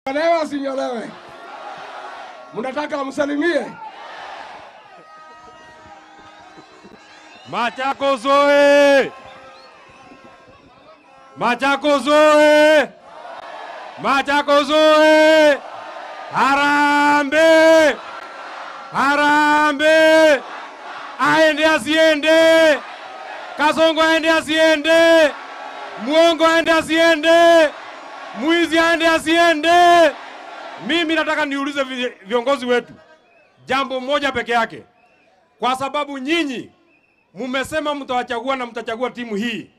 Olewa sinyolewe? Mnataka msalimie? Machakos oye! Machakos oye! Machakos oye! Harambee! Harambee! Aende asiende! Kasongo aende asiende! Muongo aende asiende! Mwizi aende asiende! Mimi nataka niulize viongozi wetu jambo moja peke yake, kwa sababu nyinyi mumesema mtawachagua na mtachagua timu hii,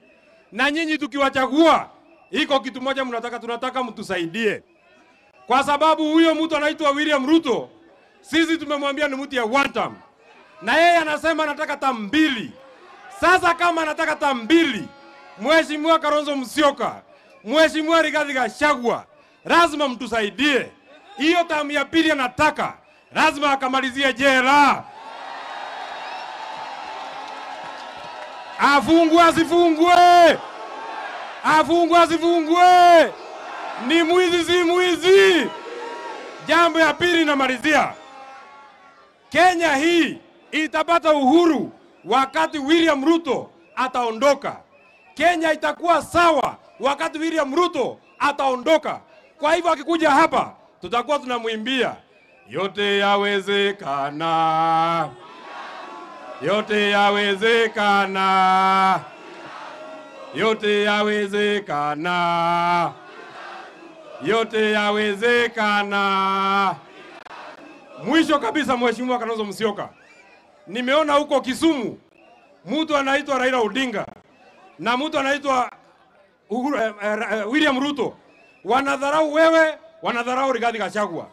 na nyinyi tukiwachagua, iko kitu moja mnataka, tunataka mtusaidie, kwa sababu huyo mtu anaitwa William Ruto, sisi tumemwambia ni mtu ya one term, na yeye anasema anataka term mbili. Sasa kama anataka term mbili, Mheshimiwa Kalonzo Musyoka, Mheshimiwa Rigathi Gachagua, lazima mtusaidie. Hiyo term ya pili anataka, lazima akamalizie jela. Afungwe asifungwe? Afungwe asifungwe? Ni mwizi si mwizi? Jambo ya pili namalizia. Kenya hii itapata uhuru wakati William Ruto ataondoka. Kenya itakuwa sawa wakati William Ruto ataondoka. Kwa hivyo akikuja hapa tutakuwa tunamwimbia yote yawezekana, yote yawezekana, yote yawezekana, yote yawezekana. Mwisho kabisa, Mheshimiwa Kalonzo Musyoka, nimeona huko Kisumu mtu anaitwa Raila Odinga na mtu anaitwa William Ruto wanadharau wewe, wanadharau Rigathi Gachagua.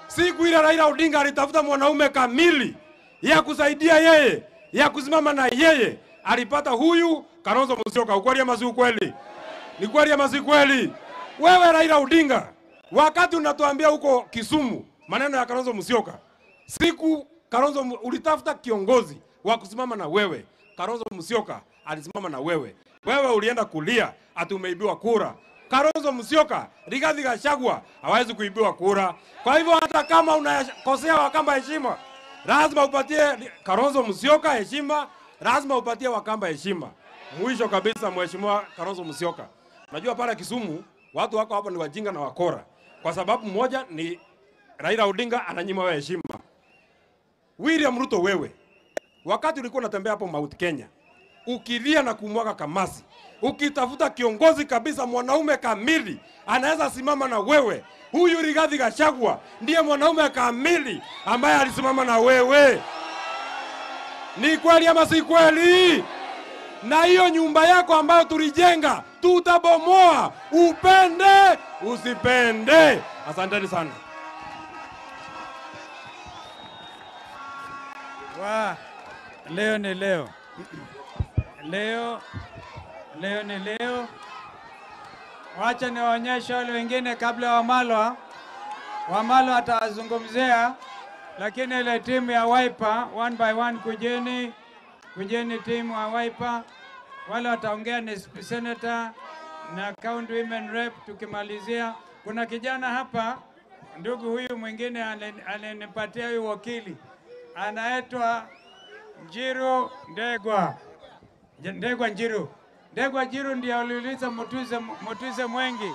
Siku ile Raila Odinga alitafuta mwanaume kamili ya kusaidia yeye, ya kusimama na yeye, alipata huyu Kalonzo Musyoka. Ukweli ama si ukweli? Ni kweli ama si kweli? Wewe Raila Odinga, wakati unatuambia huko Kisumu maneno ya Kalonzo Musyoka, siku Kalonzo ulitafuta kiongozi wa kusimama na wewe, Kalonzo Musyoka alisimama na wewe. Wewe ulienda kulia ati umeibiwa kura. Kalonzo Musyoka, Rigathi Gachagua hawezi kuibiwa kura. Kwa hivyo hata kama unakosea Wakamba heshima, lazima upatie Kalonzo Musyoka heshima, lazima upatie Wakamba heshima. Mwisho kabisa, Mheshimiwa Kalonzo Musyoka, najua pale Kisumu watu wako hapa ni wajinga na wakora, kwa sababu moja ni Raila Odinga ananyima wewe heshima. William Ruto, wewe wakati ulikuwa unatembea hapo Mount Kenya ukilia na kumwaga kamasi, ukitafuta kiongozi kabisa, mwanaume kamili anaweza simama na wewe, huyu Rigathi Gachagua ndiye mwanaume kamili ambaye alisimama na wewe. Ni kweli ama si kweli? Na hiyo nyumba yako ambayo tulijenga tutabomoa, upende usipende. Asanteni sana. Wa, leo ni leo. Leo, leo ni leo. Wacha niwaonyeshe wale wengine kabla Wamalwa. Wamalwa atawazungumzia, lakini ile timu ya Wiper one by one, kujeni, kujeni timu ya Wiper. Wale wataongea ni senator na county women rep. Tukimalizia, kuna kijana hapa, ndugu huyu mwingine alinipatia huyu wakili, anaitwa Njiru Ndegwa. Ndegwa Njiru. Ndegwa Njiru ndiye aliuliza Mutuse Mwengi.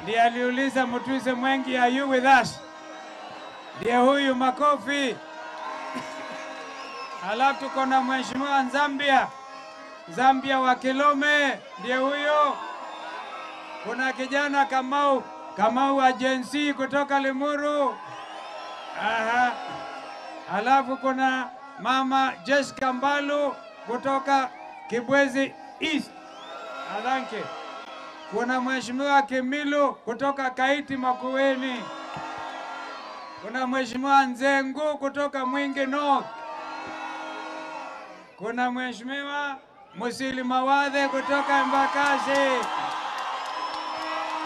Ndiye aliuliza Mutuse Mwengi, are you with us? Ndiye huyu, makofi. Alafu tuko na Mheshimiwa Nzambia. Nzambia wa Kilome, ndiye huyo. Kuna kijana Kamau, Kamau wa Gen Z kutoka Limuru. Aha. Alafu kuna Mama Jessica Mbalu kutoka Kibwezi East. Asante. Kuna Mheshimiwa Kimilu kutoka Kaiti Makueni. Kuna Mheshimiwa Nzengu kutoka Mwingi North. Kuna Mheshimiwa Musili Mawadhe kutoka Embakasi.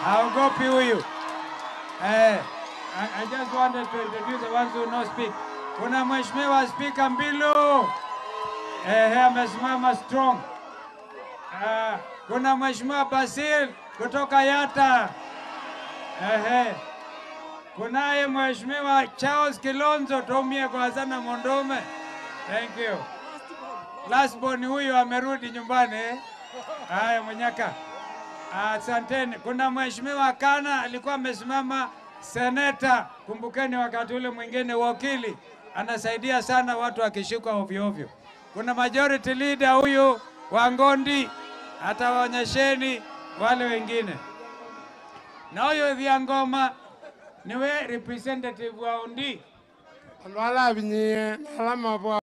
Haogopi huyu. I just wanted to introduce the ones who no speak. Kuna Mheshimiwa Speaker Mbilu. Amesimama strong. Kuna Mheshimiwa Basil kutoka Yata. Ehe. Kunaye Mheshimiwa Charles Kilonzo Tomie kwa sana Mondome. Thank you. Last born huyu amerudi nyumbani. Haya Munyaka. Asanteni. Kuna Mheshimiwa Kana alikuwa amesimama seneta, kumbukeni wakati ule mwingine wakili, anasaidia sana watu akishikwa ovyo ovyo. Kuna majority leader huyu wa Ngondi, atawaonyesheni wale wengine. Na huyu Dhiangoma niwe representative wa Undi. Alwala binye alama bwa.